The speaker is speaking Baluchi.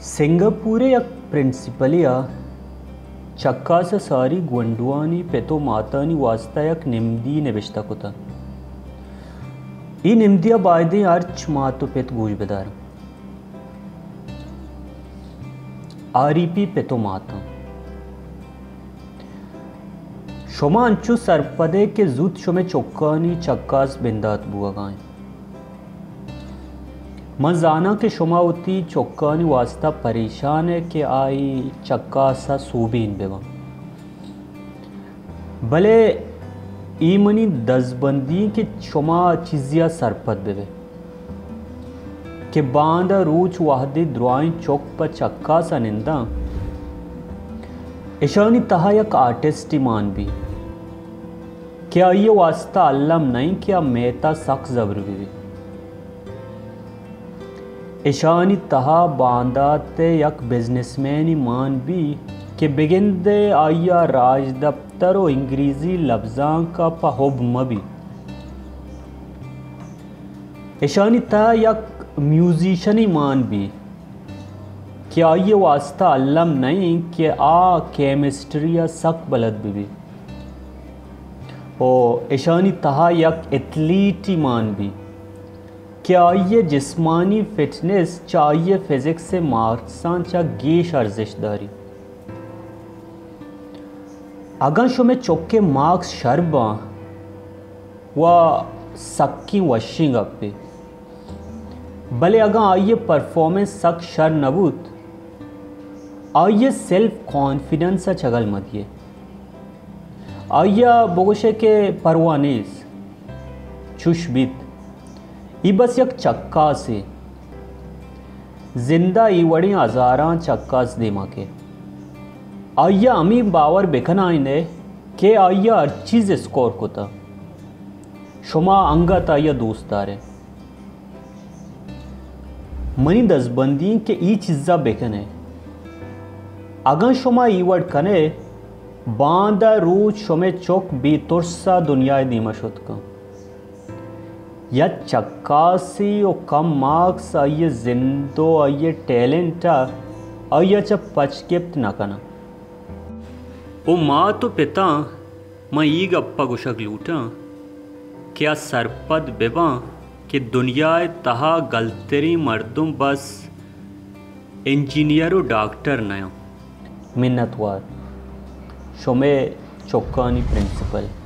سنگاپور ءِ یک پرنسپلے ءَ چکاس ءَ ساری گونڈوانی پت ءُ ماتانی واستا یک نمدی نبشتہ کتگ۔ اے نمدی ءَ بائدیں ہرچ مات ءُ پت گوش بدارنت۔ آر ای پی پت ءُ ماتاں۔ شما انچو سرپد ئے کہ زوت شمئے چکانی چکاس بندات بوگ ءَ انت۔ من زاناں کہ شما وتی چکانی واستا پریشان ئے کہ آ اے چکاس ءَ سوبین بہ بنت۔ بلے اے منی دزبندی انت کہ شما چیزے ءَ سرپد بہ بئے کہ باندا روچ وہدے درائیں چک پہ چکاس ءَ ننداں، اشانی تہا یک آرٹسٹے مان بیت کہ آئی ءِ واستا الم نہ انت کہ آ میت ءَ سک زبر بہ بیت۔ اشانی تہا باندات ءِ یک بزنس مینی مان بی کہ بگندئے آئی ءَ راجدپتر ءُ انگریزی لبزانک ءَ پہ حب مہ بی۔ اشانی تہا یک میوزیشنی مان بی کہ آئی ءِ واستا الم نہ انت کہ آ کیمسٹری ءَ سک بلد بہ بی۔ ءُ اشانی تہا یک ایتھلیٹی مان بی کہ آئی ءِ جسمانی فٹنس چہ آئی ءِ فزکس ءِ مارکساں چہ گیش ارزشت داری۔ اگاں شمئے چک ءِ مارکس شر باں و سکیں وشیں گپے، بلے اگاں آئی ءِ پرفارمنس سک شر نہ بوت، آئی ءِ سیلف کانفیڈنس ءَ چگل مہ دیئے۔ آئی ءَ بگوشئے کہ پرواہ نیست، چوش بیت۔ اے بس یک چکاسے۔ زند ءَ اے وڑیں ہزاراں چکاس دیما کئیت۔ آئی ءَ ہمے باور بکنائینئے کہ آئی ءَ ہر چیز اسکور کتگ۔ شما انگت آئی ءَ دوست دارئے۔ منی دزبندی انت کہ اے چیزا بکنئے۔ اگاں شما اے وڑ کنئے، باندا روچ شمئے چک بے ترسا دنیا ءِ دیما شت کنت۔ یک چکاسے و کم مارکس آئی ءِ زند و آئی ءِ ٹیلنٹ ءَ آئی ءَ چہ پچ گپت نہ کناں۔ او مات و پتاں، من اے گپ ءَ گوشگ لوٹاں کہ آ سرپد بہ باں کہ دنیا ءِ تہا گلتریں مردم بس انجینئر و ڈاکٹر نہ آں۔ منتوار۔ شمئے چکانی پرنسپل۔